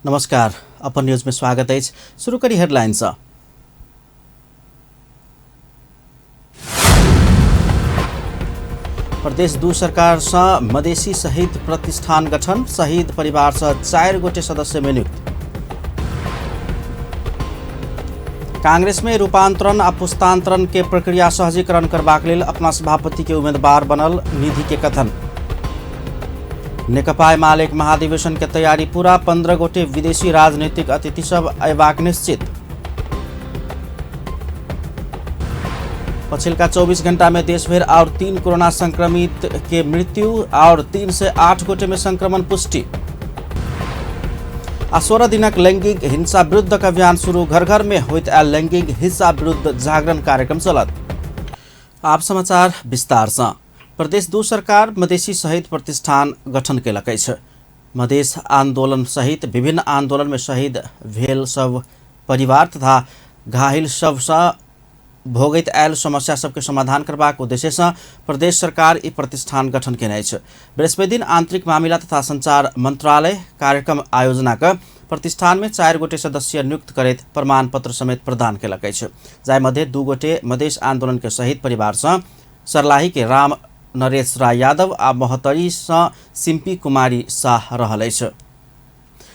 नमस्कार, अपन न्यूज में स्वागत अछि। शुरू करी हेडलाइन सँ। प्रदेश 2 सरकार सँ मधेसी शहीद प्रतिष्ठान गठन, शहीद परिवार सँ 4 गोटे सदस्य में नियुक्त। कांग्रेस में रूपांतरण आ पुस्तांतरण के प्रक्रिया सहजीकरण करबाक लेल अपना सभापति के उम्मीदवार बनल निधि के कथन। नेकपा एमाले महाधिवेशन के तैयारी पूरा, 15 गोटे विदेशी राजनीतिक अतिथि सब अयबाक निश्चित। पछिलका 24 घंटा में देशभरि और 3 कोरोना संक्रमित के मृत्यु और 308 गोटे में संक्रमण पुष्टि। आ 16 दिनक लैंगिक हिंसा विरुद्धक अभियान शुरू, घर घर में होइत आयल लैंगिक हिंसा विरुद्ध जागरण कार्यक्रम चलत। आप समाचार विस्तार सँ। प्रदेश 2 सरकार मधेसी शहीद प्रतिष्ठान गठन केलक अछि। मधेस आंदोलन सहित विभिन्न आंदोलन में शहीद भेल सब परिवार तथा घायल सब सँ भोगैत आयल समस्या सबके समाधान करबाक उद्देश्य सँ प्रदेश सरकार ई प्रतिष्ठान गठन केने अछि। बृहस्पति दिन आंतरिक मामिला तथा संचार मंत्रालय कार्यक्रम आयोजना क प्रतिष्ठान में 4 गोटे सदस्य नियुक्त करैत प्रमाण पत्र समेत प्रदान केलक अछि, जाहि मध्ये 2 गोटे मधेस आंदोलन के शहीद परिवार सँ सर्लाही के राम नरेश राय यादव आ महोत्तरी सँ सिम्पी कुमारी शाह रहल अछि।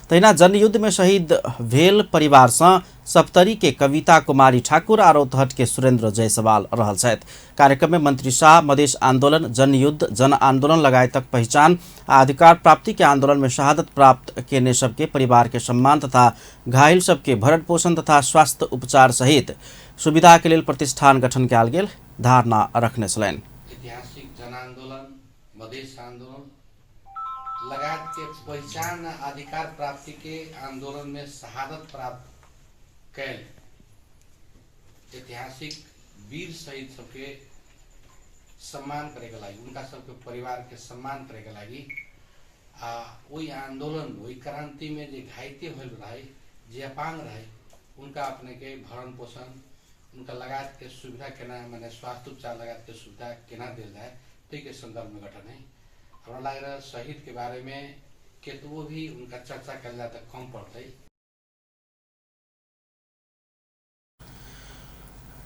तहिना जनयुद्ध में शहीद भेल परिवार सँ सप्तरी के कविता कुमारी ठाकुर आ रौतहट के सुरेंद्र जायसवाल रहल छथि। कार्यक्रम में मंत्री शाह मधेस आंदोलन, जनयुद्ध, जन आंदोलन लगायतक पहिचान आ अधिकार प्राप्ति के आंदोलन में शहादत प्राप्त केने सबके परिवार के सम्मान तथा घायल सबके भरण पोषण तथा स्वास्थ्य उपचार सहित सुविधा के लेल प्रतिष्ठान गठन कयल गेल धारणा रखने छलनि। ऐतिहासिक जन आंदोलन, मधेस आंदोलन लगायत के पहिचान आ अधिकार प्राप्ति के आंदोलन में शहादत प्राप्त कैल ऐतिहासिक वीर शहीद सबके सम्मान करे के लागि, उनका सबके परिवार के सम्मान करे के लागि आ ओहि आंदोलन, ओहि क्रांति में जे घाइते होल रहे, जे अपांग रहे, उनका अपने के भरण पोषण, उनका लगायत के सुविधा केना, माने स्वास्थ्य उपचार लगायत के सुविधा केना देल जाए, ताहि के संदर्भ में गठन है। हमरा लाग रहा शहीद के बारे में केतबो भी उनका चर्चा कल जाए तो कम पड़ते।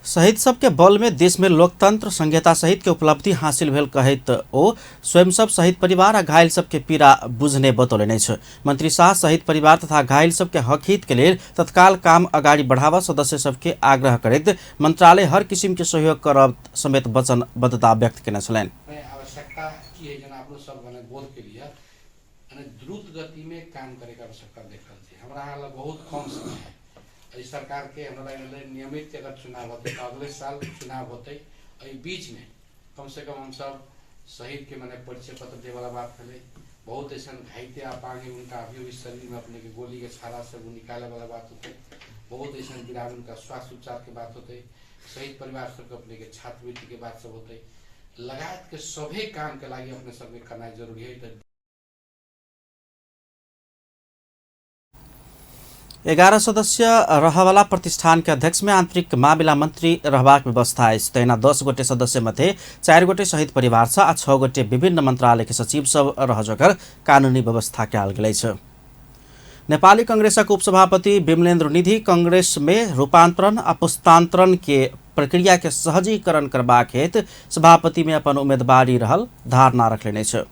शहीद सबके बल में देश में लोकतंत्र संहिता सहित के उपलब्धि हासिल भेल कहैत ओ स्वयं सब शहीद परिवार आ घायल सबके पीड़ा बुझने बतौलनि अछि। मंत्री शाह शहीद परिवार तथा घायल सबके हक हित के लेल तत्काल काम अगाडि बढ़ावा सदस्य सबके आग्रह करैत मंत्रालय हर किसिम के सहयोग करब समेत वचनबद्धता व्यक्त केने छलनि। आवश्यकता की है जना अपनो सब मने बोध के लिए माने द्रुत गति में काम करे के आवश्यकता देख रहल छी। हमरा हाल बहुत कम समय है। एहि सरकार के हमरा लागि नियमित अगर चुनाव होते तो अगले साल चुनाव होते, एहि बीच में कम से कम हम सब शहीद के माने परिचय पत्र दे वाला बात भेलै। बहुत ऐसा घायते अपांग उनका अभी भी शरीर में अपने के गोली के छारा से वो निकाले वाला बात होते, बहुत ऐसा विराम उनका स्वास्थ्य उपचार के बात होते, शहीद परिवार सबके अपने के छात्रवृत्ति के बात सब होते, लगायत के सभी काम के लागि अपने सबके करना जरूरी है। तो 11 सदस्य रहवाला प्रतिष्ठान के अध्यक्ष में आंतरिक मामिला मंत्री रहबाक व्यवस्था अछि। तहिना 10 गोटे सदस्य मध्ये 4 गोटे शहीद परिवार सँ आ 6 गोटे विभिन्न मंत्रालय के सचिव सब रह जकर कानूनी व्यवस्था कयल गेल अछि। नेपाली कांग्रेसक उपसभापति विमलेन्द्र निधि कांग्रेस में रूपांतरण आ पुस्तांतरण के प्रक्रिया के सहजीकरण करबाक हेतु सभापति में अपन उम्मीदवारी रहल धारणा रखलनि अछि।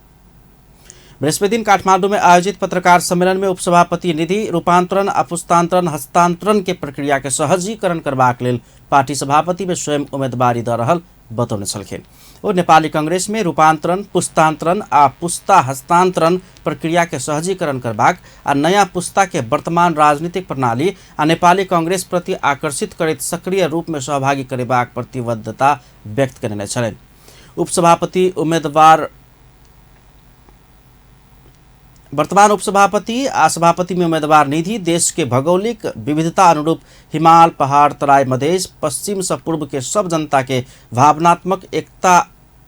बृहस्पति दिन काठमांडू में आयोजित पत्रकार सम्मेलन में उपसभापति निधि रूपांतरण आ पुस्तांतरण हस्तांतरण के प्रक्रिया के सहजीकरण करबाक लेल पार्टी सभापति में स्वयं उम्मीदवारी दऽ रहल बतौने छलखिन। ओ नेपाली कांग्रेस में रूपांतरण, पुस्तांतरण आ पुस्ता हस्तांतरण प्रक्रिया के सहजीकरण करबाक आ नया पुस्ता के वर्तमान राजनीतिक प्रणाली आ नेपाली कांग्रेस प्रति आकर्षित करैत सक्रिय रूप में सहभागी करेबाक प्रतिबद्धता व्यक्त कयने छलनि। उपसभापति उम्मीदवार वर्तमान उपसभापति आ सभापति में उम्मीदवार निधि देश के भौगोलिक विविधता अनुरूप हिमाल, पहाड़, तराई, मधेश, पश्चिम से पूर्व के सब जनता के भावनात्मक एकता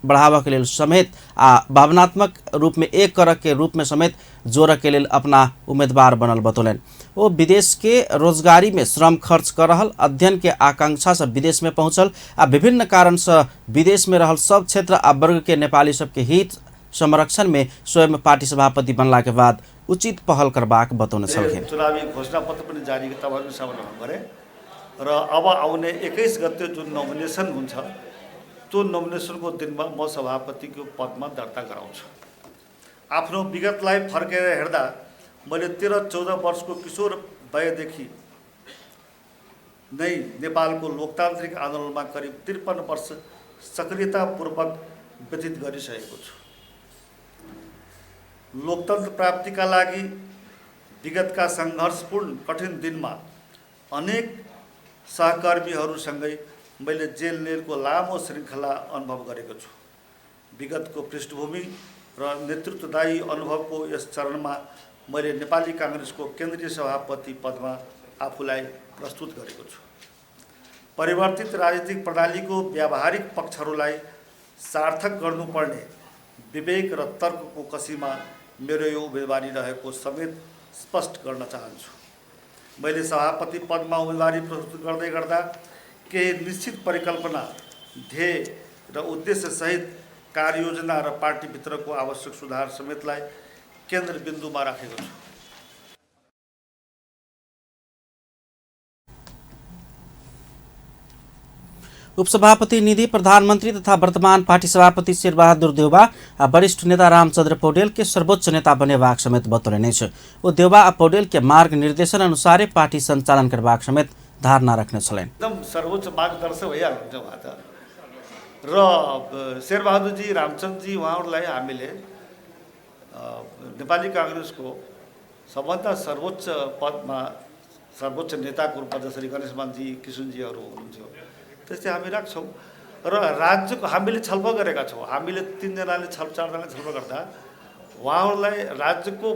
बढ़ावा के लेल समेत आ भावनात्मक रूप में एक करक के रूप में समेत जोड़ के लेल अपना उम्मीदवार बनल बतौलनि। ओ विदेश के रोजगारी में श्रम खर्च कर रहल, अध्ययन के आकांक्षा से विदेश में पहुंचल आ विभिन्न कारण से विदेश में रहल सब क्षेत्र आ वर्ग के नेपाली सबके हित संरक्षण में स्वयं पार्टी सभापति बनला के बाद उचित पहल करबाक बतौने छलखिन। चुनावी घोषणापत्र पनि जारी तपाईँहरू गरे र अब आउने 21 गते जुन नोमिनेसन हुन्छ त्यो नोमिनेसनको दिनमा म सभापतिको पदमा दर्ता गराउँछु। आफ्नो विगतलाई फर्केर हेर्दा मैले 13-14 वर्षको किशोर वयदेखि नै नेपालको लोकतान्त्रिक आन्दोलनमा करिब 53 वर्ष सक्रियतापूर्वक व्यतीत गरिसकेको छु। लोकतन्त्र प्राप्तिका लागि विगतका सङ्घर्षपूर्ण कठिन दिनमा अनेक सहकर्मीहरूसँगै मैले जेल नेलको लामो श्रृङ्खला अनुभव गरेको छु। विगतको पृष्ठभूमि र नेतृत्वदायी अनुभवको यस चरणमा मैले नेपाली काङ्ग्रेसको केन्द्रीय सभापति पदमा आफूलाई प्रस्तुत गरेको छु। परिवर्तित राजनीतिक प्रणालीको व्यावहारिक पक्षहरूलाई सार्थक गर्नुपर्ने विवेक र तर्कको कसीमा मेरो यो उम्मेदवारी रहेको समेत स्पष्ट गर्न चाहन्छु। मैले सभापति पदमा उम्मेदवारी प्रस्तुत गर्दै गर्दा केही निश्चित परिकल्पना, ध्येय र उद्देश्यसहित कार्ययोजना र पार्टीभित्रको आवश्यक सुधार समेतलाई केन्द्रबिन्दुमा राखेको छु। उपसभापति निधि प्रधानमन्त्री तथा वर्तमान पार्टी सभापति शेरबहादुर देउवा आ वरिष्ठ नेता रामचन्द्र पौडेल के सर्वोच्च नेता बनेबाक समेत बतौलनि अछि। ओ देउवा आ पौडेल के मार्ग निर्देशन अनुसारे पार्टी सञ्चालन करबाक समेत धारणा रखने छलनि। एकदम सर्वोच्च मार्गदर्शक भइहाल्नुहुन्छ उहाँ त। र शेरबहादुरजी, रामचन्द्रजी उहाँहरूलाई हामीले नेपाली काङ्ग्रेसको सबभन्दा सर्वोच्च पदमा सर्वोच्च नेताको रूपमा जसरी गणेशमानजी, किसुनजीहरू हुनुहुन्थ्यो त्यस्तै हामी राख्छौँ। र राज्यको हामीले छलफल गरेका छौँ। हामीले 3जनाले 4जनाले छलफल गर्दा उहाँहरूलाई राज्यको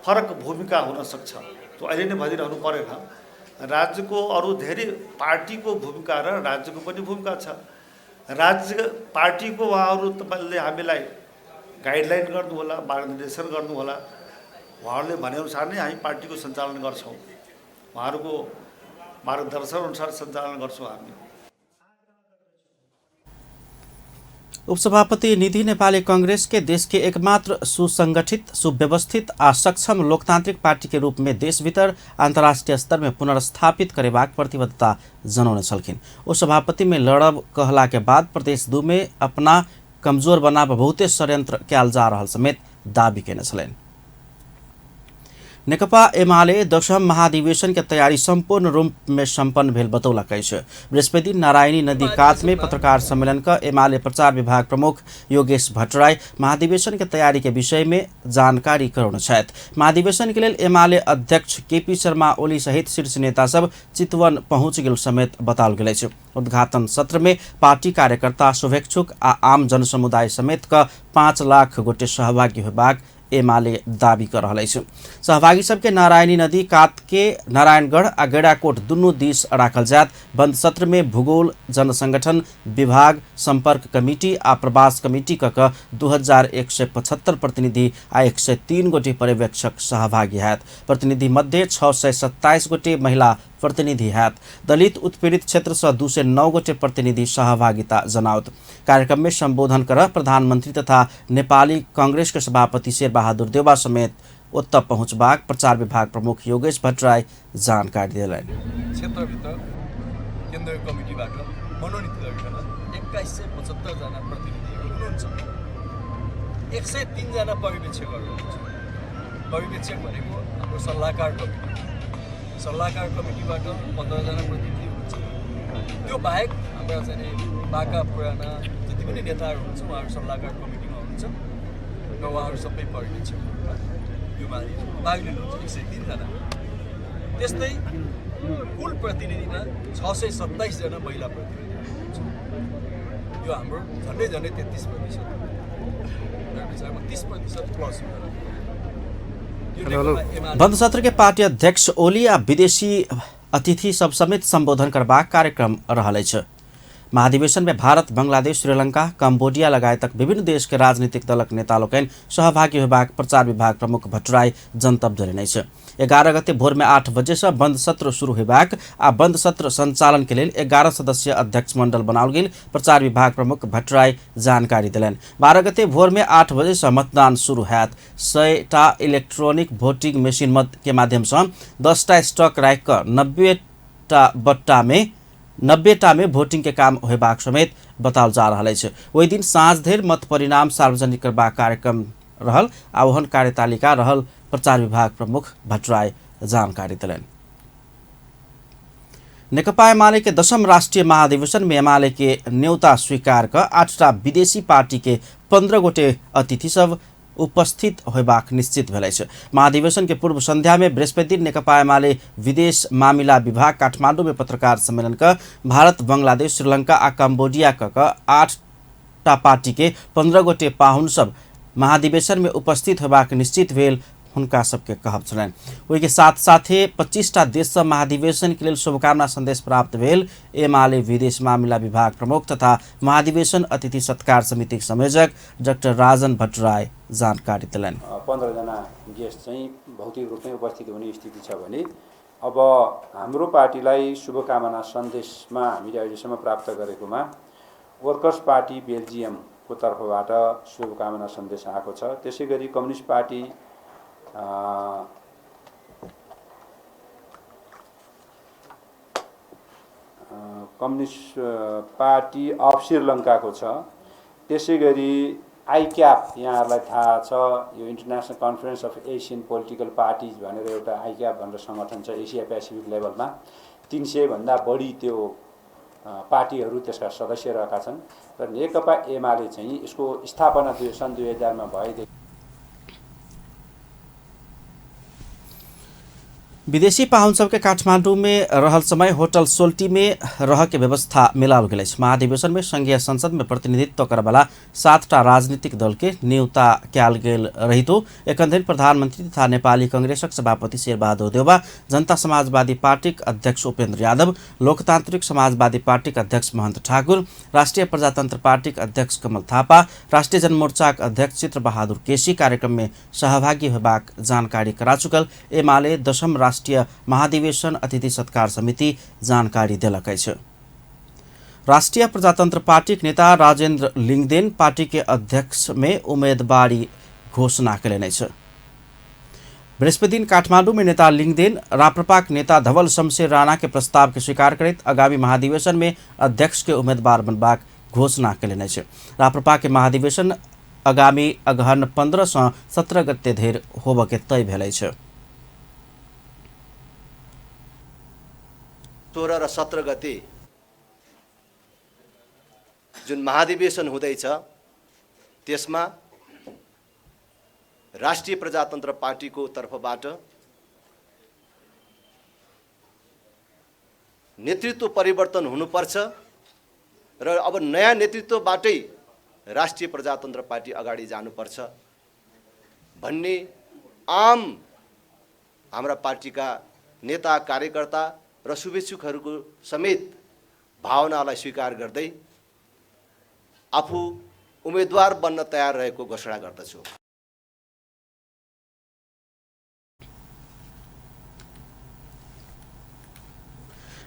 फरक भूमिका हुनसक्छ, त्यो अहिले नै भनिरहनु परेन। राज्यको अरू धेरै पार्टीको भूमिका र राज्यको पनि भूमिका छ। राज्य पार्टीको उहाँहरू तपाईँले हामीलाई गाइडलाइन गर्नुहोला, मार्गनिर्देशन गर्नुहोला। उहाँहरूले भनेअनुसार नै हामी पार्टीको सञ्चालन गर्छौँ, उहाँहरूको मार्गदर्शन अनुसार सञ्चालन गर्छौँ हामी। उपसभापति निधि नेपाली कांग्रेस के देश के एकमात्र सुसंगठित, सुव्यवस्थित आ सक्षम लोकतांत्रिक पार्टी के रूप में देश भीतर अंतर्राष्ट्रीय स्तर में पुनर्स्थापित करेबाक प्रतिबद्धता जनौने छलखिन। ओ सभापति में लड़ब कहला के बाद प्रदेश 2 में अपना कमजोर बनाब बहुते षड्यंत्र कयल जा रहल समेत दावी केने छलनि। नेकपा एमाले दशम महाधिवेशन के तैयारी संपूर्ण रूप में संपन्न भेल बतौलक अछि। बृहस्पति नारायणी नदी कात में पत्रकार सम्मेलन का एमाले प्रचार विभाग प्रमुख योगेश भट्टराई महाधिवेशन के तैयारी के विषय में जानकारी करौने छथि। महाधिवेशन के लेल एमाले अध्यक्ष केपी शर्मा ओली सहित शीर्ष नेता सब चितवन पहुँच गेल समेत बताओल गेल अछि। उद्घाटन सत्र में पार्टी कार्यकर्ता, शुभेच्छुक आ आम जनसमुदाय समेत का 5 लाख गोटे सहभागी होबाक एमाले दावी कर रहल अछि। सहभागी सबके नारायणी नदी कात के नारायणगढ़ आ गेड़ाकोट दुनू दिस राखल जायत। बंद सत्र में भूगोल, जनसंगठन विभाग, संपर्क कमिटी आ प्रवास कमिटी क 2175 प्रतिनिधि आ 103 गोटे पर्यवेक्षक सहभागी हैत। प्रतिनिधि मध्ये 627 गोटे महिला प्रतिनिधि हैत। दलित उत्पीड़ित क्षेत्र से 209 गोटे प्रतिनिधि सहभागिता जनाओत। कार्यक्रम में संबोधन कर प्रधानमंत्री तथा नेपाली कांग्रेस के सभापति शेरबहादुर देउवा समेत ओतय पहुँचबाक प्रचार विभाग प्रमुख योगेश भट्टराई जानकारी देलनि। क्षेत्रभित्र केन्द्रीय कमिटीबाट मनोनित गरिकन 2175 जना प्रतिनिधिहरू हुनुहुन्छ। 103 जना पर्यवेक्षकहरू हुनुहुन्छ। पर्यवेक्षक भनेको हाम्रो सल्लाहकार कमिटी, सल्लाहकार कमिटीबाट 15 जना प्रतिनिधि हुनुहुन्छ। त्यो बाहेक हाम्रा चाहिँ बाका पुराना जति पनि नेताहरू हुनुहुन्छ उहाँहरू सल्लाहकार कमिटीमा हुनुहुन्छ र उहाँहरू सबै पर्यवेक्षकहरूमा यो भाग लिनुहुन्छ 103 जना। त्यस्तै कुल प्रतिनिधिमा 627 जना महिला प्रतिनिधि हुनुहुन्छ। यो हाम्रो झन्डै झन्डै 33%, मेरो विचारमा 30% प्लस हुन्छ। बंद सत्र के पार्टी अध्यक्ष ओली आ विदेशी अतिथि सब समेत संबोधन करबाक कार्यक्रम रहल अछि। महाधिवेशन में भारत, बांग्लादेश, श्रीलंका, कंबोडिया लगायतक विभिन्न देश के राजनीतिक दलक नेता लोकनि सहभागी होबाक प्रचार विभाग प्रमुख भट्टराई जनतब देलनि अछि। 11 गते भोर में 8 बजे से बंद सत्र शुरू हेबाक आ बंद सत्र संचालन के लेल 11 सदस्यीय अध्यक्ष मंडल बनाओल गेल प्रचार विभाग प्रमुख भट्टराई जानकारी देलनि। 12 गते भोर में 8 बजे से मतदान शुरू हैत। 100 टा इलेक्ट्रॉनिक वोटिंग मशीन मत के माध्यम से 10 टा स्टॉक राखि कऽ 90 टा बट्टा में 90 टा में वोटिंग के काम होबाक समेत बताओल जा रहल अछि। ओहि दिन साँझ धरि मत परिणाम सार्वजनिक करबाक कार्यक्रम रहल आ ओहन कार्यतालिका रहल प्रचार विभाग प्रमुख भट्टराई जानकारी देलनि। नेकपा एमाले के 10म राष्ट्रीय महाधिवेशन में एमाले के न्योता स्वीकार क 8टा विदेशी पार्टी के 15 गोटे अतिथि सब उपस्थित होबाक निश्चित भेल अछि। महाधिवेशन के पूर्व संध्या में बृहस्पति दिन नेकपा एमाले विदेश मामिला विभाग काठमांडू में पत्रकार सम्मेलन क भारत, बांग्लादेश, श्रीलंका आ कंबोडिया क 8टा पार्टी के 15 गोटे पाहुन सब महाधिवेशन में उपस्थित होबाक निश्चित भेल हुनका सबके कहब छलनि। ओहि के साथ साथे 25टा देश से महाधिवेशन के लेल शुभकामना संदेश प्राप्त भेल एमाले विदेश मामिला विभाग प्रमुख तथा महाधिवेशन अतिथि सत्कार समिति संयोजक डाक्टर राजन भट्टराई जानकारी देलनि। 15 जना गेस्ट चाहिँ भौतिक रूपमै उपस्थित हुने स्थिति छ भने अब हाम्रो पार्टीलाई शुभकामना सन्देशमा हामीले अहिलेसम्म प्राप्त गरेकोमा वर्कर्स पार्टी बेल्जियमको तर्फबाट शुभकामना सन्देश आएको छ। त्यसैगरी कम्युनिस्ट पार्टी पार्टी अफ श्रीलङ्काको छ। त्यसैगरी आइक्याप यहाँहरूलाई थाहा छ, यो international conference of Asian political parties भनेर एउटा आइक्याप भनेर सङ्गठन छ। एसिया पेसिफिक लेभलमा 300 भन्दा बढी त्यो पार्टीहरू त्यसका सदस्य रहेका छन् र नेकपा एमाले चाहिँ यसको स्थापना सन् 2000 मा भएदेखि विदेशी पाहुन सबके काठमांडू में रहल समय होटल सोल्टी में रह के व्यवस्था मिलाओल गेल अछि। महाधिवेशन में संघीय संसद में प्रतिनिधित्व करवाला 7टा राजनीतिक दल के न्योता कयल गेल रहितो एखन धरि प्रधानमंत्री तथा नेपाली कांग्रेसक सभापति शेरबहादुर देउवा, जनता समाजवादी पार्टीक अध्यक्ष उपेन्द्र यादव, लोकतांत्रिक समाजवादी पार्टीक अध्यक्ष महन्त ठाकुर, राष्ट्रिय प्रजातंत्र पार्टीक अध्यक्ष कमल थापा, राष्ट्रिय जनमोर्चाक अध्यक्ष चित्र बहादुर केसी कार्यक्रम में सहभागी होबाक जानकारी करा चुकल एमाले 10म राष्ट्रिय महाधिवेशन अतिथि सत्कार समिति जानकारी देलक अछि। राष्ट्रिय प्रजातंत्र पार्टी के नेता राजेंद्र लिंगदेन पार्टी के अध्यक्ष में उम्मीदवारी घोषणा कयलनि अछि। बृहस्पति दिन काठमांडू में नेता लिंगदेन राप्रपाक नेता धवल शमशेर राणा के प्रस्ताव के स्वीकार करैत आगामी महाधिवेशन में अध्यक्ष के उम्मीदवार बनबाक घोषणा कयलनि अछि। राप्रपा के महाधिवेशन आगामी अगहन 15 से 17 गते धरि होबय के तय भेल अछि। 16 र 17 गते जुन महाधिवेशन हुँदैछ त्यसमा राष्ट्रिय प्रजातन्त्र पार्टीको तर्फबाट नेतृत्व परिवर्तन हुनुपर्छ र अब नयाँ नेतृत्वबाटै राष्ट्रिय प्रजातन्त्र पार्टी अगाडि जानुपर्छ भन्ने आम हाम्रा पार्टीका नेता कार्यकर्ता र शुभेच्छुकहरूको समेत भावनालाई स्वीकार गर्दै आफू उम्मेदवार बन्न तयार रहेको घोषणा गर्दछु।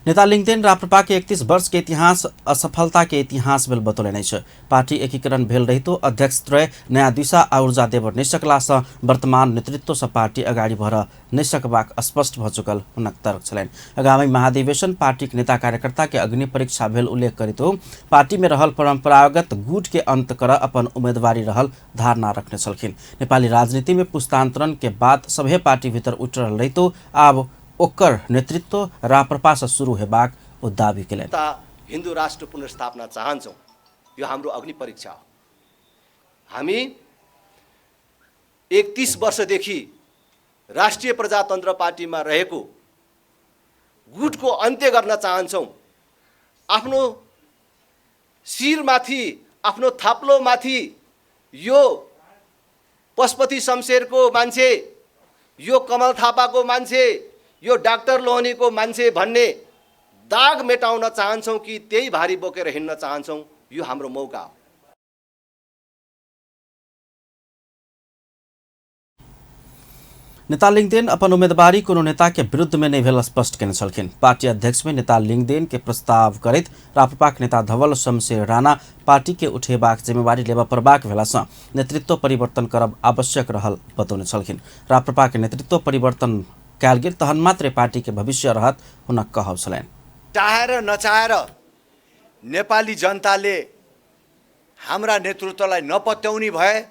नेता लिंगदेन राप्रपा के 31 वर्ष के इतिहास असफलता के इतिहास भेल बतौलनि अछि। पार्टी एकीकरण भेल रहितो अध्यक्ष त्रय नयाँ दिशा आ ऊर्जा देब नहि सकला सँ वर्तमान नेतृत्व सँ पार्टी अगाडि बढ़ नहि सकबाक स्पष्ट भऽ चुकल हुनक तर्क छलनि। आगामी महाधिवेशन पार्टीक नेता कार्यकर्ता के अग्नि परीक्षा भेल उल्लेख करितो पार्टी में रहल परंपरागत गुट के अंत कर अपन उम्मीदवारी रहल धारणा रखने छलखिन। नेपाली राजनीति में पुस्तांतरण के बाद सभे पार्टी भीतर उठि रहल रहितो आब ओकर नेतृत्व राप्रपा से शुरू हेबाक ओ दावी केलनि। हिन्दू राष्ट्र पुनर्स्थापना चाहन्छौँ, यो हाम्रो अग्नि परीक्षा हो। हामी 31 वर्षदेखि राष्ट्रिय प्रजातन्त्र पार्टीमा रहेको गुटको अन्त्य गर्न चाहन्छौँ। आफ्नो शिरमाथि, आफ्नो थाप्लोमाथि यो पशुपति शमशेरको मान्छे, यो कमल थापाको मान्छे, यो डाक्टर लोहनीको मान्छे भन्ने दाग मेटाउन चाहन्छौँ कि त्यही भारी बोकेर हिँड्न चाहन्छौँ। यो हाम्रो मौका हो। नेता लिंगदेन अपन उम्मीदवारी कोनो नेता के विरुद्ध में नहीं भेल स्पष्ट केने छलखिन। पार्टी अध्यक्ष में नेता लिंगदेन के प्रस्ताव करैत राप्रपाक नेता धवल शमशेर राणा पार्टी के उठेबाक जिम्मेवारी लेबऽ पड़बाक भेलासँ नेतृत्व परिवर्तन करब आवश्यक रहल बतौने छलखिन। राप्रपाक नेतृत्व परिवर्तन कयल गेल तहन मात्रे पार्टी के भविष्य रहत हुनक कहब छलनि। चाहेर नचाहेर नेपाली जनताले हाम्रा नेतृत्वलाई नपत्याउने भए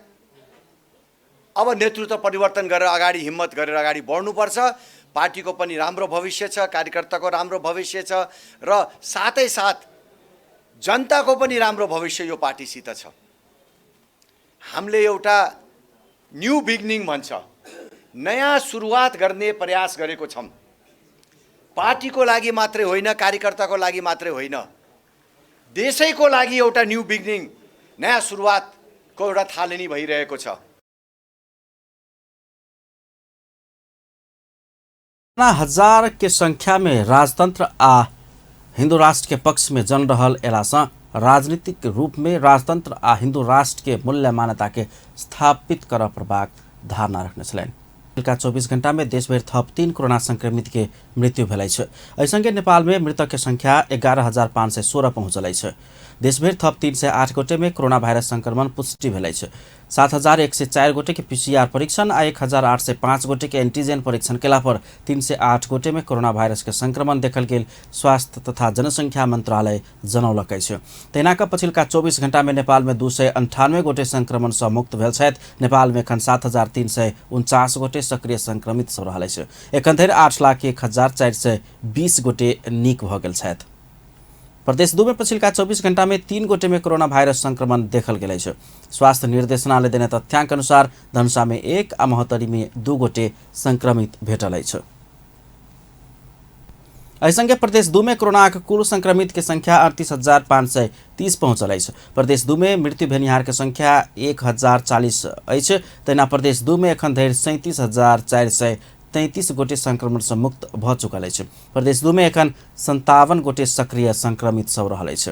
अब नेतृत्व परिवर्तन गरेर अगाडि हिम्मत गरेर अगाडि बढ्नुपर्छ। पार्टीको पनि राम्रो भविष्य छ, कार्यकर्ताको राम्रो भविष्य छ र साथै साथ जनताको पनि राम्रो भविष्य यो पार्टीसित छ। हामीले एउटा न्यू बिगिनिङ भन्छ, नयाँ सुरुवात गर्ने प्रयास गरेको छौँ। पार्टीको लागि मात्रै होइन, कार्यकर्ताको लागि मात्रै होइन, देशैको लागि एउटा न्यू बिगिनिङ, नयाँ सुरुवातको एउटा थालनी भइरहेको छ। हजार के संख्या में राजतंत्र आ हिंदू राष्ट्र के पक्ष में जन रहल एलासँ राजनीतिक रूप में राजतंत्र आ हिंदू राष्ट्र के मूल्य मान्यता के स्थापित करऽ पड़बाक धारणा रखने छलनि। पछिल्का 24 घंटा में देशभरि थप 3 कोरोना संक्रमित के मृत्यु भेल अछि। एहि संगे नेपाल में मृतक के संख्या 11,516 पहुँचल अछि। देशभरि थप 308 गोटे में कोरोना वायरस संक्रमण पुष्टि भेल अछि। 7,104 गोटे के पीसीआर परीक्षण आ 1,805 गोटे के एंटीजन परीक्षण केला पर 308 गोटे में कोरोना वायरस के संक्रमण देखल गेल स्वास्थ्य तथा जनसंख्या मंत्रालय जनौलक अछि। तहिना कऽ पछिल्का 24 घंटा में नेपाल में 298 गोटे संक्रमण सँ मुक्त भेल छथि। नेपाल में एखन 7,349 गोटे सक्रिय संक्रमित सब रहल अछि। एखन धरि 8,01,420 गोटे नीक भऽ गेल छथि। प्रदेश 2 में पछिल्का 24 घंटा में 3 गोटे में कोरोना वायरस संक्रमण देखल गेल अछि। स्वास्थ्य निर्देशनालय देने तथ्यांक अनुसार धनुषा में 1 आ महोत्तरी में 2 गोटे संक्रमित भेटल अछि। एहि संगे प्रदेश 2 में कोरोनाक कुल संक्रमित के संख्या 38,530 पहुँचल अछि। प्रदेश 2 में मृत्यु भेनिहार के संख्या 1,040 अछि। तहिना प्रदेश 2 में एखन धरि 37,433 गोटे संक्रमण सँ मुक्त भऽ चुकल अछि। प्रदेश 2 में एखन 57 गोटे सक्रिय संक्रमित सब रहल अछि।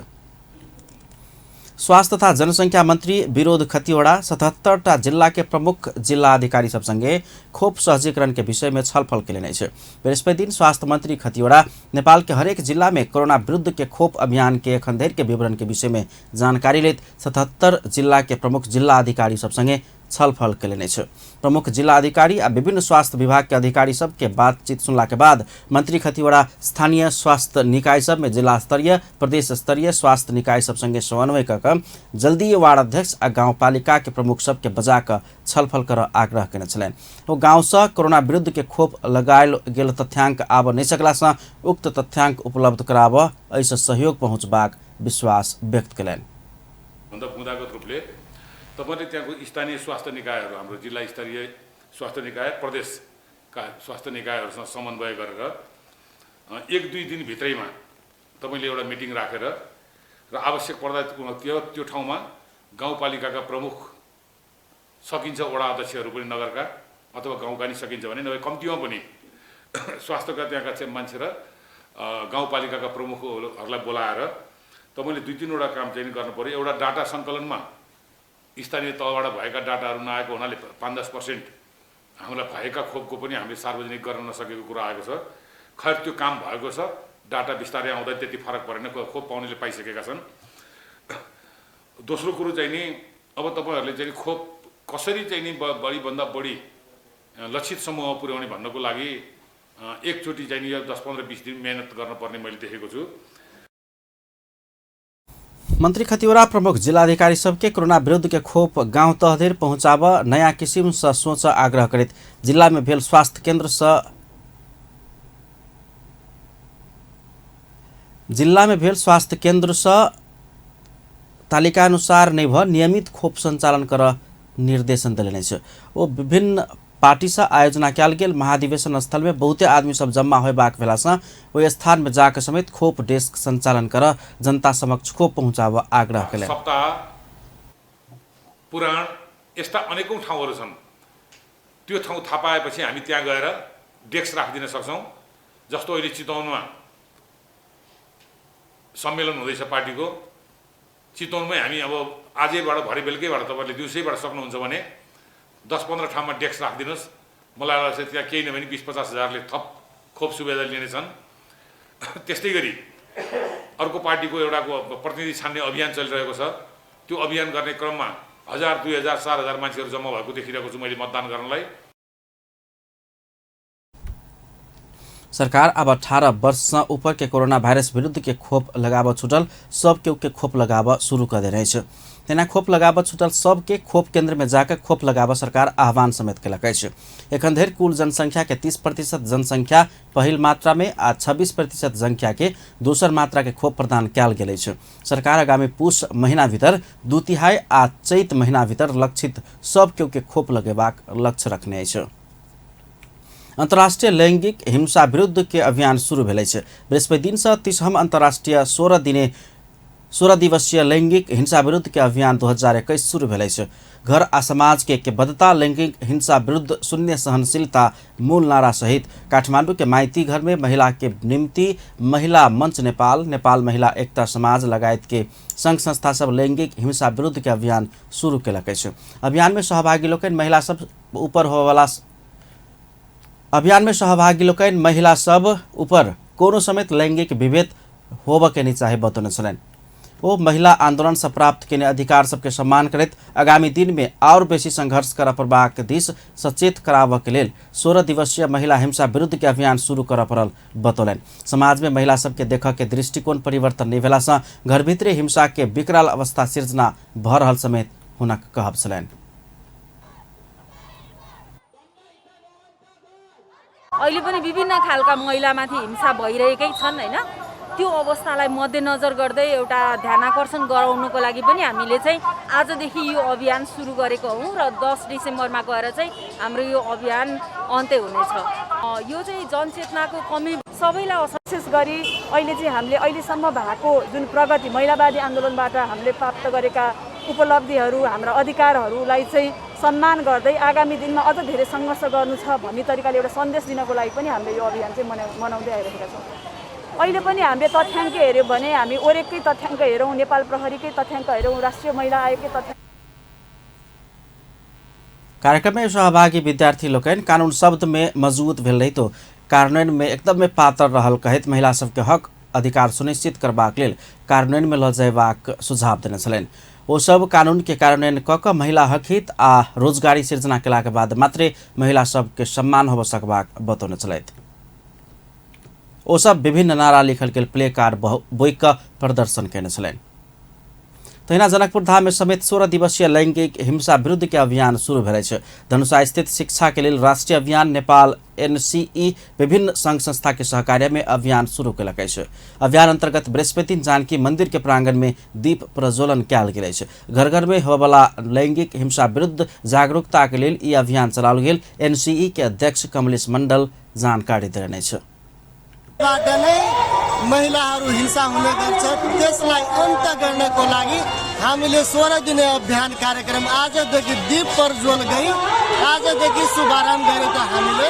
स्वास्थ्य तथा जनसंख्या मंत्री विरोध खतिवड़ा 77टा जिला के प्रमुख जिला अधिकारी सब संगे खोप सहजीकरण के विषय में छलफल केलनि अछि। बृहस्पति दिन स्वास्थ्य मंत्री खतिवड़ा नेपाल के हरेक जिला में कोरोना विरुद्ध के खोप अभियान के एखन धरि के विवरण के विषय में जानकारी लैत 77 जिला के प्रमुख जिला अधिकारी सब संगे छलफल केलनि अछि। प्रमुख जिला अधिकारी आ विभिन्न स्वास्थ्य विभाग के अधिकारी सब के बातचीत सुनला के बाद मंत्री खतिवड़ा स्थानीय स्वास्थ्य निकाय सब में जिला स्तरीय प्रदेश स्तरीय स्वास्थ्य निकाय सब संगे समन्वय क कऽ जल्दी वार्ड अध्यक्ष आ गाउँपालिका के प्रमुख सब के बजा कऽ छलफल करऽ आग्रह केने छलनि। ओ गाँव सँ कोरोना विरुद्ध के खोप लगायल गेल तथ्यांक आबऽ नहि सकला सँ उक्त तथ्यांक उपलब्ध कराबऽ एहिसँ सहयोग पहुँचबाक विश्वास व्यक्त केलनि। बुँदागत रूपले तपाईँले त्यहाँको स्थानीय स्वास्थ्य निकायहरू, हाम्रो जिल्ला स्तरीय स्वास्थ्य निकाय, प्रदेशका स्वास्थ्य निकायहरूसँग समन्वय गरेर 1-2 दिनभित्रैमा तपाईँले एउटा मिटिङ राखेर र आवश्यक पर्दा त्यो ठाउँमा गाउँपालिकाका प्रमुख सकिन्छ वडा अध्यक्षहरू पनि नगरका अथवा गाउँका नि सकिन्छ भने नभए कम्तीमा पनि स्वास्थ्यका त्यहाँका चाहिँ मान्छे र गाउँपालिकाका प्रमुखहरूलाई बोलाएर तपाईँले 2-3 वटा काम चाहिँ गर्नु पर्यो। एउटा डाटा सङ्कलनमा स्थानीय तहबाट भएका डाटाहरू नआएको हुनाले 5-10% हामीलाई भएका खोपको पनि हामीले सार्वजनिक गर्न नसकेको कुरा आएको छ। खैर त्यो काम भएको छ, डाटा बिस्तारै आउँदा त्यति फरक परेन, खोप पाउनेले पाइसकेका छन्। दोस्रो कुरो चाहिँ नि अब तपाईँहरूले चाहिँ खोप कसरी चाहिँ नि बढीभन्दा बढी लक्षित समूहमा पुर्याउने भन्नको लागि एकचोटि चाहिँ नि यो 10-15-20 दिन मेहनत गर्नुपर्ने मैले देखेको छु। मंत्री खतिवड़ा प्रमुख जिलाधिकारी सबके कोरोना विरुद्ध के खोप गांव तह धरि पहुंचाब नया किसिम सँ सोच आग्रह करैत जिला में भेल स्वास्थ्य केंद्र सँ जिला में भेल स्वास्थ्य केंद्र सँ तालिका अनुसार नहि भ नियमित खोप संचालन कर निर्देशन देलनि अछि। ओ विभिन्न पार्टी सँ आयोजना कयल गेल महाधिवेशन स्थल में बहुते आदमी सब जम्मा होयबाक भेला सँ ओहि स्थान में जाके समेत खोप डेस्क संचालन कर जनता समक्ष खोप पहुंचाब आग्रह केलनि। सप्ताह पुराण यस्ता अनेकौं ठाउँहरू छन्, त्यो ठाउँ थाहा पाएपछि हामी त्यहाँ गएर डेस्क राखिदिन सक्छौँ। जस्तो अहिले चितवनमा सम्मेलन हुँदैछ पार्टीको, चितवनमै हामी अब आजैबाट भरे बेलुकैबाट तपाईँहरूले दिउँसैबाट सक्नुहुन्छ भने 10-15 ठाउँमा डेस्क राखिदिनुहोस्। मलाई लाग्छ त्यहाँ केही नभए 20-50 हजारले थप खोप सुविधा लिनेछन्। त्यस्तै गरी अर्को पार्टीको एउटाको प्रतिनिधि छान्ने अभियान चलिरहेको छ। त्यो अभियान गर्ने क्रममा 1000, 2000, 4000 मान्छेहरू जम्मा भएको देखिरहेको छु मैले मतदान गर्नलाई। सरकार अब 18 वर्ष ऊपर के कोरोना वायरस विरुद्ध के खोप लगाव छुटल सब के खोप लगाव शुरू कर देने अछि। तेना खोप लगाव छुटल सबके खोप केंद्र में जाकर खोप लगाव सरकार आह्वान समेत केलक अछि। एखन धरि कुल जनसंख्या के 30% जनसंख्या पहिल मात्रा में आ 26% जनसंख्या के दोसर मात्रा के खोप प्रदान कयल गेल अछि। सरकार आगामी पुष महीना भीतर 2/3 आ चैत महीना भीतर लक्षित सब के खोप लगेबाक लक्ष्य रखने अछि। अंतर्राष्ट्रीय लैंगिक हिंसा विरुद्ध के अभियान शुरू भेल अछि। बृहस्पति दिन से 30हम अंतर्राष्ट्रीय 16 दिवसीय लैंगिक हिंसा विरुद्ध के अभियान 2021 शुरू भेल अछि। घर आ समाज के एकबद्धता, लैंगिक हिंसा विरुद्ध शून्य सहनशीलता मूल नारा सहित काठमांडू के माइती घर में महिला के निम्ति महिला मंच नेपाल, नेपाल महिला एकता समाज लगायत के संघ संस्था सब लैंगिक हिंसा विरुद्ध के अभियान शुरू केलक अछि। अभियान में सहभागी लोकनि महिला सब ऊपर होवला अभियान में सहभागी लोकनि महिला सब ऊपर कोनो समेत लैंगिक विभेद होबऽ के नहीं चाहे बतौने छलनि। ओ महिला आंदोलन से प्राप्त केने अधिकार सबके सम्मान करैत आगामी दिन में और बेसी संघर्ष करऽ पड़बाक दिस सचेत कराबऽ के लेल 16 दिवसीय महिला हिंसा विरुद्ध के अभियान शुरू करऽ पड़ल बतौलनि। समाज में महिला सबके देखऽ के दृष्टिकोण परिवर्तन नहीं भेला से घर भीतरे हिंसा के विकराल अवस्था सिर्जना भऽ रहल समेत हुनक कहब छलनि। अहिले पनि विभिन्न खालका महिलामाथि हिंसा भइरहेकै छन् हैन, त्यो अवस्थालाई मध्यनजर गर्दै एउटा ध्यानाकर्षण गराउनुको लागि पनि हामीले चाहिँ आजदेखि यो अभियान सुरु गरेको हौँ र 10 डिसेम्बरमा गएर चाहिँ हाम्रो यो अभियान अन्त्य हुनेछ। यो चाहिँ जनचेतनाको कमी सबैलाई असर, विशेष गरी अहिले चाहिँ हामीले अहिलेसम्म भएको जुन प्रगति महिलावादी आन्दोलनबाट हामीले प्राप्त गरेका उपलब्धिहरू, हाम्रा अधिकारहरूलाई चाहिँ सम्मान गर्दै आगामी दिनमा अझ धेरै सङ्घर्ष गर्नु छ भन्ने तरिकाले एउटा सन्देश दिनको लागि पनि हामीले यो अभियान चाहिँ मनाउँदै आइरहेका छौँ। अहिले पनि हामीले तथ्याङ्क हेऱ्यौँ भने हामी ओरेककै तथ्याङ्क हेरौँ, नेपाल प्रहरीकै तथ्याङ्क हेरौँ, राष्ट्रिय महिला आयोगकै तथ्याङ्क। कार्यक्रम में सहभागी विद्यार्थी लोकनि कानून शब्द में मजबूत भेल रहितो कार्यान्वयन में एकदमै पातर रहल कहैत महिला सबके हक अधिकार सुनिश्चित करबाक लेल कार्यान्वयन में लऽ जयबाक सुझाव देने छलनि। ओ सब कानून के कार्यान्वयन कऽ कऽ महिला हक हित आ रोजगारी सिर्जना केलाके बाद मात्रे महिला सबके सम्मान होबऽ सकबाक बतौने छलथि। ओ सब विभिन्न नारा लिखल गेल प्ले कार्ड बोकि कऽ प्रदर्शन केने छलनि। तहिना जनकपुर धाम में समेत 16 दिवसीय लैंगिक हिंसा विरुद्ध के अभियान शुरू भेल अछि। धनुषा स्थित शिक्षा के लेल राष्ट्रीय अभियान नेपाल एनसीई विभिन्न संघ संस्था के सहकार्य में अभियान शुरू केलक अछि। अभियान अंतर्गत बृहस्पति जानकी मंदिर के प्रांगण में दीप प्रज्वलन कयल गेल अछि। घर घर में होबयवला लैंगिक हिंसा विरुद्ध जागरूकता के लेल ई अभियान चलाओल गेल एनसीई के अध्यक्ष कमलेश मंडल जानकारी देलनि अछि। महिलाहरू हिंसा हुने गर्छ, त्यसलाई अन्त गर्नको लागि हामीले 16 दिने अभियान कार्यक्रम आजदेखि दीप प्रज्वल गरी आजदेखि शुभारम्भ गरेको हामीले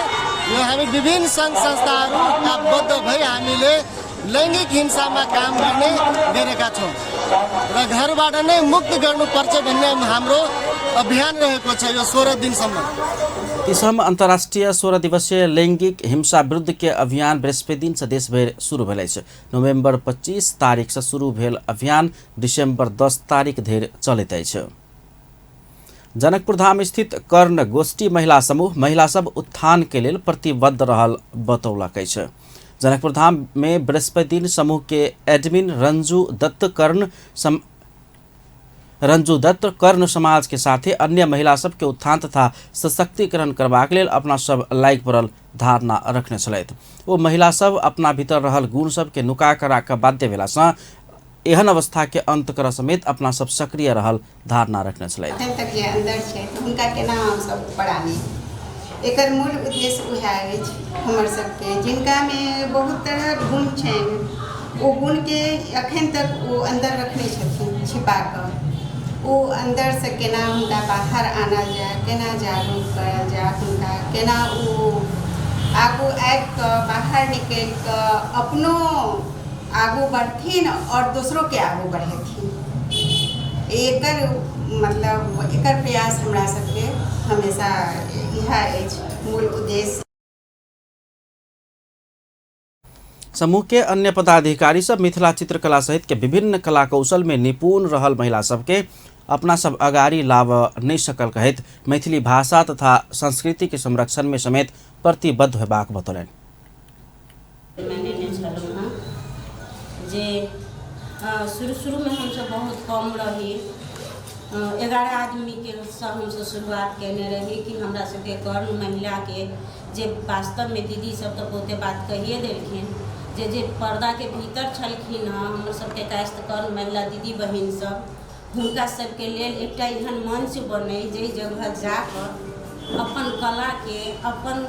यो हामी विभिन्न सङ्घ संस्थाहरू आबद्ध भई हामीले लैङ्गिक हिंसामा काम गर्ने गरेका छौँ र घरबाट नै मुक्त गर्नुपर्छ भन्ने हाम्रो अभियान रहेको छ यो 16 दिनसम्म। तीसम अंतर्राष्ट्रीय 16 दिवसीय लैंगिक हिंसा विरुद्ध के अभियान बृहस्पति दिन से देशभरि शुरू भेल अछि। नवंबर 25 तारीख से शुरू भेल अभियान दिसंबर 10 तारीख धरि चलैत अछि। जनकपुर धाम स्थित कर्ण गोष्ठी महिला समूह महिला सब उत्थान के लेल प्रतिबद्ध रहल बतौलक अछि। जनकपुर धाम में बृहस्पति दिन समूह के एडमिन रंजू दत्त कर्ण समाज के साथे अन्य महिला सबके उत्थान तथा सशक्तिकरण करबाक लेल अपना सब लाइक पड़ल धारणा रखने छलथि। ओ महिला सब अपना भीतर रहल गुण सबके नुका कऽ राखऽ बाध्य भेलासँ एहन अवस्था के अंत करऽ समेत अपना सब सक्रिय रहल धारणा रखने छलथि। एखन तक जे अंदर छै तऽ हुनका केना हमसब ऊपर आनी, एकर मूल उद्देश्य उएह अछि हमर सबके। जिनकामे बहुत तरहक गुण छनि ओ गुणके एखन तक ओ अन्दर रखने छथिन छिपा कऽ, ओ अन्दरसँ केना हुनका बाहर आनल जाय, केना जागरूक करल जाय हुनका, केना ओ आगू आबि कऽ बाहर निकलि कऽ अपनो आगू बढ़थिन आओर दोसरोके आगू बढ़ेथिन। एकर मतलब एकर प्रयास हमरा सबके हमेशा इएह अछि। मूल उद्देश्य। समूह के अन्य पदाधिकारी सब मिथिला चित्रकला सहित के विभिन्न कला कौशल में निपुण रहल महिला सबके अपना सब अगाडि लाभ नहीं सकल कहैत मैथिली भाषा तथा संस्कृति के संरक्षण में समेत प्रतिबद्ध होबाक बतौलनि। जे शुरू शुरू में हमसब बहुत कम रही, 11 आदमी के हमसब शुरुआत केने रही कि हमरा सबके कर्ण महिला के जे वास्तव में दीदी सब तो बहुते बात कहिए देलखिन, जे जे पर्दा के भीतर छलखिन हँ हमर सबके कायस्थ कर्ण महिला दीदी बहिन सब, हुनका सबके लेल एकटा एहन मंच बनै जाहि जगह जाकऽ अपन कला के अपन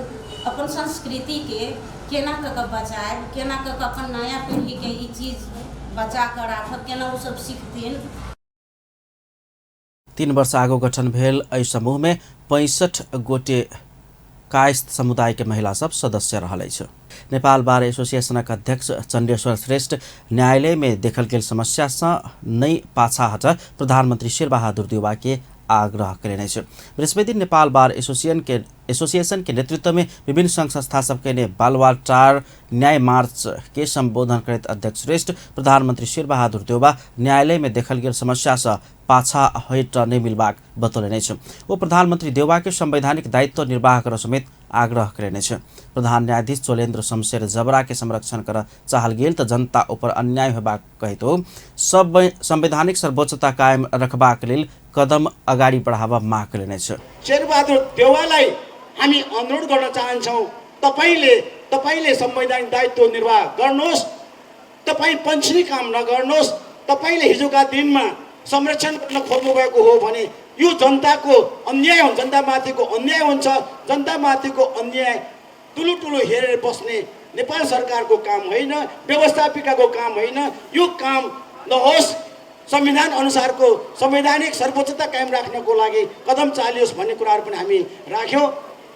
अपन संस्कृति के केना कऽ कऽ बचायब, केना कऽ कऽ अपन नया पीढ़ीके ई चीज बचा कऽ राखब, केना ओ सब सीखथिन। 3 वर्ष आगू गठन भेल एहि समूह में 65 गोटे कायस्थ समुदाय के महिला सब सदस्य रहल अछि। नेपाल बार एसोसिएशनक अध्यक्ष चण्डेश्वर श्रेष्ठ न्यायालय में देखल गेल समस्या सँ नहि पाछा हट प्रधानमंत्री शेरबहादुर देउवा के आग्रह कयलनि अछि। बृहस्पति दिन नेपाल बार एसोसिएशन के नेतृत्व में विभिन्न संघ संस्था सबके ने बालुवाटार न्याय मार्च के संबोधन करैत अध्यक्ष श्रेष्ठ प्रधानमंत्री शेरबहादुर देउवा न्यायालय में देखल गेल समस्या सँ पाछा हट नहि मिलबाक बतौलनि अछि। ओ प्रधानमंत्री देउवा के संवैधानिक दायित्व निर्वाह कर समेत आग्रह कयलनि अछि। प्रधान न्यायाधीश चोलेन्द्र शमशेर जबरा के संरक्षण कर चाहल गेल तऽ जनता ऊपर अन्याय होबाक कहैत ओ सब संवैधानिक सर्वोच्चता कायम रखबाक लेल कदम अगाडि बढाब माग कयलनि अछि। शेरबहादुर देउवालाई हामी अनुरोध गर्न चाहन्छौँ, तपाईँले संवैधानिक दायित्व निर्वाह गर्नुहोस्, तपाईँ पन्छिने काम नगर्नुहोस्। तपाईँले हिजोका दिनमा संरक्षण गर्न खोज्नुभएको हो भने यो जनताको अन्याय हुन्छ, जनतामाथिको अन्याय हुन्छ। जनतामाथिको अन्याय ठुलो ठुलो हेरेर बस्ने नेपाल सरकारको काम होइन, व्यवस्थापिकाको काम होइन। यो काम नहोस्, संविधान अनुसारको संवैधानिक सर्वोच्चता कायम राख्नको लागि कदम चालियोस् भन्ने कुराहरू पनि हामी राख्यौँ।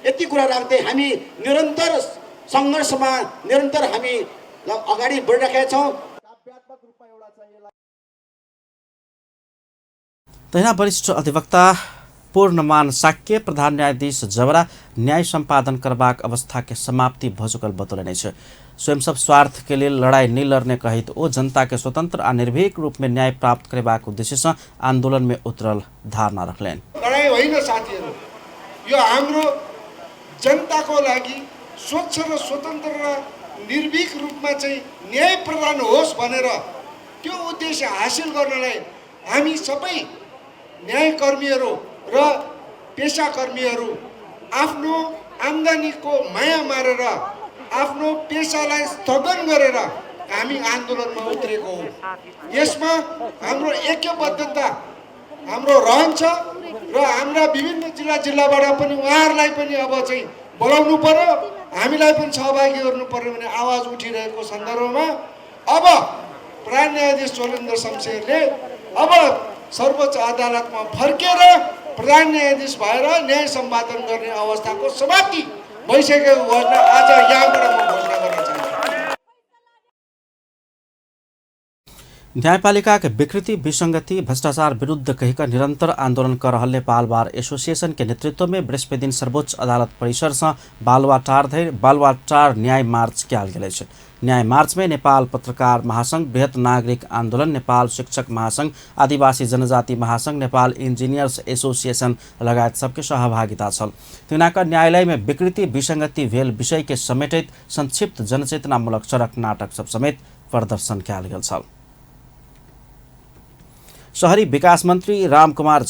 यति कुरा राख्दै हामी निरन्तर सङ्घर्षमा निरन्तर हामी अगाडि बढिराखेका छौँ। तहिना वरिष्ठ अधिवक्ता पूर्णमान साक्य प्रधान न्यायाधीश जबरा न्याय सम्पादन करबाक अवस्था के समाप्ति भ चुकल बतौलनि अछि। स्वयं सब स्वार्थ के लेल लड़ाई नहि लड़ने कहैत ओ जनता के स्वतंत्र आ निर्भीक रूप में न्याय प्राप्त करबाक उद्देश्य सँ आंदोलन में उतरल धारणा रखलनि। लड़ाई होइन साथीहरू, यो हाम्रो जनताको लागि स्वच्छ र स्वतन्त्र र निर्भीक रूपमा चाहिँ न्याय प्रदान होस् भनेर त्यो उद्देश्य हासिल गर्नलाई हामी सबै न्यायकर्मीहरू र पेसाकर्मीहरू आफ्नो आम्दानीको माया मारेर आफ्नो पेसालाई स्थगन गरेर हामी आन्दोलनमा उत्रेको हो। यसमा हाम्रो ऐक्यबद्धता हाम्रो रहन्छ र हाम्रा विभिन्न जिल्ला जिल्लाबाट पनि उहाँहरूलाई पनि अब चाहिँ बोलाउनु पर्यो, हामीलाई पनि सहभागी गर्नु पर्यो भन्ने आवाज उठिरहेको सन्दर्भमा अब प्रधान न्यायाधीश चोलेन्द्र शमशेरले अब सर्वोच्च अदालतमा फर्केर प्रधान न्यायाधीश भएर न्याय सम्पादन गर्ने अवस्थाको समाप्ति भइसकेको घोषणा आज यहाँबाट म घोषणा गर्न चाहन्छु। न्यायपालिका के विकृति विसंगति भ्रष्टाचार विरुद्ध कहिक निरंतर आंदोलन कर रहल नेपाल बार एसोसिएशन के नेतृत्व में बृहस्पति दिन सर्वोच्च अदालत परिसर से बालुवाटार धरि बालुवाटार न्याय मार्च कयल गेल अछि। न्याय मार्च में नेपाल पत्रकार महासंघ, बृहत नागरिक आंदोलन, नेपाल शिक्षक महासंघ, आदिवासी जनजाति महासंघ, नेपाल इंजीनियर्स एसोसिएशन लगायत सबके सहभागिता छल। तिनका न्यायालय में विकृति विसंगति भेल विषय के समेटित संक्षिप्त जनचेतनामूलक सड़क नाटक सब समेत प्रदर्शन कयल गेल छल। शहरी विकास मंत्री रामकुमारी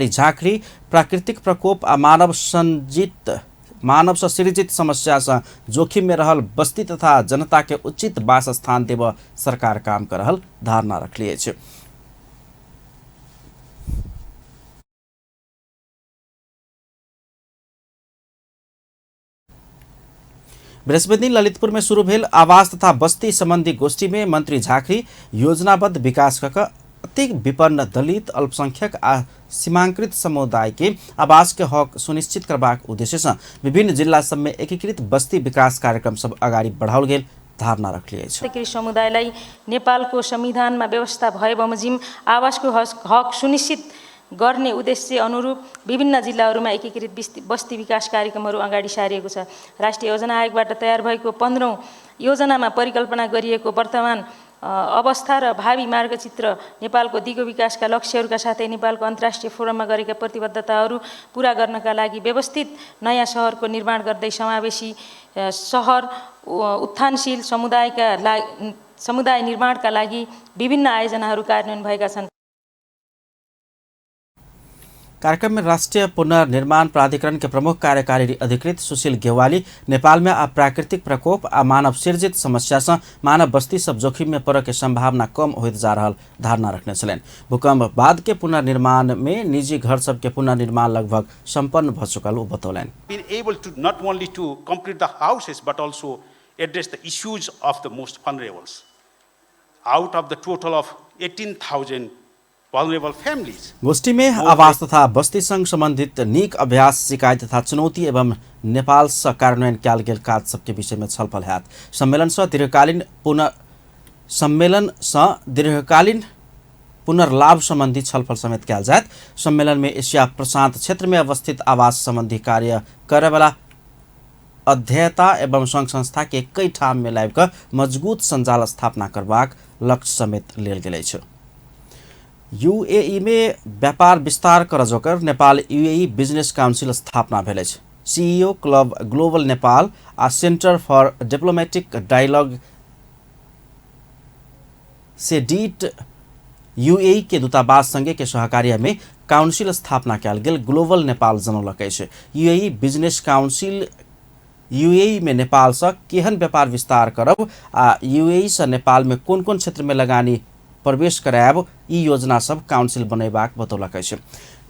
झाँक्री प्राकृतिक प्रकोप आ मानव से सृजित समस्या से जोखिम में रहल बस्ती तथा जनता के उचित वासस्थान देव सरकार काम कर रहल धारणा रखली अछि। बृहस्पति दिन ललितपुर में शुरू भेल आवास तथा बस्ती संबंधी गोष्ठी में मंत्री झाँक्री योजनाबद्ध विकास कऽ अति विपन्न दलित अल्पसंख्यक आ सीमांकृत समुदाय के आवास के हक सुनिश्चित करबाक उद्देश्य से विभिन्न जिला सब में एकीकृत बस्ती विकास कार्यक्रम सब अगाडि बढ़ाओल गेल धारणा रखली अछि। समुदायलाई नेपालको संविधानमा व्यवस्था भए बमोजिम आवासको हक सुनिश्चित गर्ने उद्देश्य अनुरूप विभिन्न जिल्लाहरूमा एकीकृत बस्ती विकास कार्यक्रमहरू अगाडि सारिएको छ। राष्ट्रिय योजना आयोगबाट तयार भएको 15औं योजनामा परिकल्पना गरिएको वर्तमान अवस्था र भावी मार्गचित्र नेपालको दिगो विकासका लक्ष्यहरूका साथै नेपालको अन्तर्राष्ट्रिय फोरममा गरेका प्रतिबद्धताहरू पूरा गर्नका लागि व्यवस्थित नयाँ सहरको निर्माण गर्दै समावेशी सहर उत्थानशील समुदाय निर्माणका लागि विभिन्न आयोजनाहरू कार्यान्वयन भएका छन्। कार्यक्रम में राष्ट्रिय पुनर्निर्माण प्राधिकरण के प्रमुख कार्यकारी अधिकृत सुशील गेवाली नेपाल में आ प्राकृतिक प्रकोप आ मानव सिर्जित समस्या से मानव बस्ती सब जोखिम में पड़े के संभावना कम होइत जा रहा धारणा रखने छलनि। भूकंप बाद के पुनर्निर्माण में निजी घर सब के पुनर्निर्माण लगभग संपन्न भ चुकल ओ बतौलनि। Been able to not only to complete the houses but also address the issues of the most vulnerables. Out of the total of 18,000 vulnerable families. गोष्ठी में आवास तथा बस्ती संघ संबंधित नीक अभ्यास सिकाई तथा चुनौती एवं नेपाल से कार्यान्वयन कयल गेल काज सबके विषय में छलफल हैत। सम्मेलन से दीर्घकालीन पुनर्लाभ संबंधी छलफल समेत कयल जायत। सम्मेलन में एशिया प्रशांत क्षेत्र में अवस्थित आवास संबंधी कार्य करैवाला अध्ययता एवं संघ संस्था के कई ठाम में लाबि कऽ मजबूत संजाल स्थापना करबाक लक्ष्य समेत लेल गेल अछि। यूएई में व्यापार विस्तार कर जोकर नेपाल यूएई बिजनेस काउंसिल स्थापना भेल अछि। सीईओ क्लब ग्लोबल नेपाल आ सेंटर फॉर डिप्लोमेटिक डायलॉग सेडीट यूएई के दूतावास संगे के सहकार्य में काउंसिल स्थापना कयल गेल ग्लोबल नेपाल जनौलक अछि। यूएई बिजनेस काउंसिल यूएई में नेपाल से केहन व्यापार विस्तार करब आ यूएई से नेपाल में कोन कोन क्षेत्र में लगानी प्रवेश करायब ई योजना सब काउंसिल बनेबाक बतौलक अछि।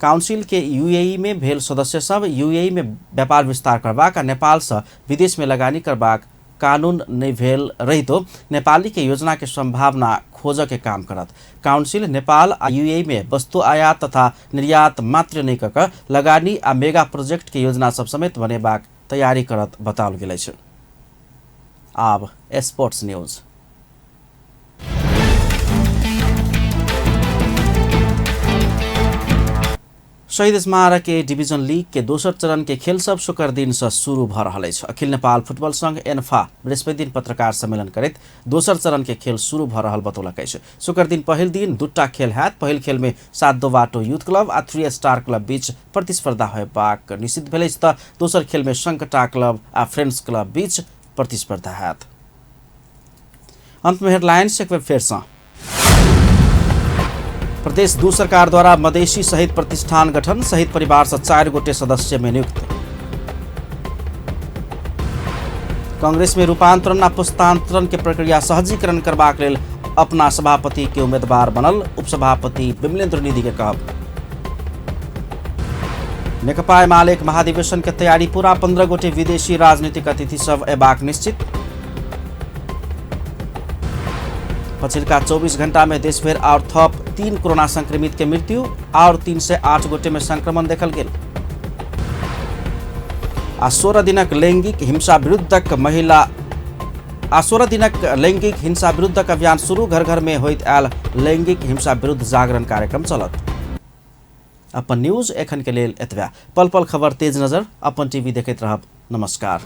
काउंसिल के यूएई में भेल सदस्य सब यूएई में व्यापार विस्तार करबाक आ नेपाल से विदेश में लगानी करबाक कानून नहि भेल रहितो नेपाली के योजना के संभावना खोजऽ के काम करत। काउंसिल नेपाल आ यूएई में वस्तु आयात तथा निर्यात मात्र नहि कऽ कऽ लगानी आ मेगा प्रोजेक्ट के योजना सब समेत बनेबाक तैयारी करत बताओल गेल अछि। आब स्पोर्ट्स न्यूज। शहीद स्मारक ए डिवीजन लीग के दोसर चरण के खेल सब शुक्र दिन से शुरू भ रहल अछि। अखिल नेपाल फुटबॉल संघ एन्फा बृहस्पति दिन पत्रकार सम्मेलन करैत दोसर चरण के खेल शुरू भ रहल बतौलक अछि। शुक्र दिन पहिल दिन दूटा खेल हैत। पहिल खेल में 7-2 बाटो यूथ क्लब आ 3 स्टार क्लब बीच प्रतिस्पर्धा होयबाक निश्चित भेल अछि त दोसर खेल में संकटा क्लब आ फ्रेंड्स क्लब बीच प्रतिस्पर्धा हैत। अंत में हेडलाइंस एक बेर फेर सँ। प्रदेश 2 सरकार द्वारा मधेसी सहित प्रतिष्ठान गठन सहित परिवार से 4 गोटे सदस्य में नियुक्त। कांग्रेस में रूपांतरण आ पुस्तांतरण के प्रक्रिया सहजीकरण करबाक लेल अपना सभापति के उम्मीदवार बनल उपसभापति विमलेन्द्र निधि के कहब। नेकपा एमाले महाधिवेशन के तैयारी पूरा, 15 गोटे विदेशी राजनीतिक अतिथि सब अयबाक निश्चित। पछिल्का 24 घंटा में देशभरि और थप 3 कोरोना संक्रमित के मृत्यु और 308 गोटे में संक्रमण देखल गेल। आ 16 दिनक लैंगिक हिंसा विरुद्धक महिला आ 16 दिनक लैंगिक हिंसा विरुद्धक अभियान शुरू, घर घर में होइत आयल लैंगिक हिंसा विरुद्ध जागरण कार्यक्रम चलत। अपन न्यूज एखन के लेल एतबे। पल पल खबर तेज नजर अपन टीवी देखैत रहब। नमस्कार।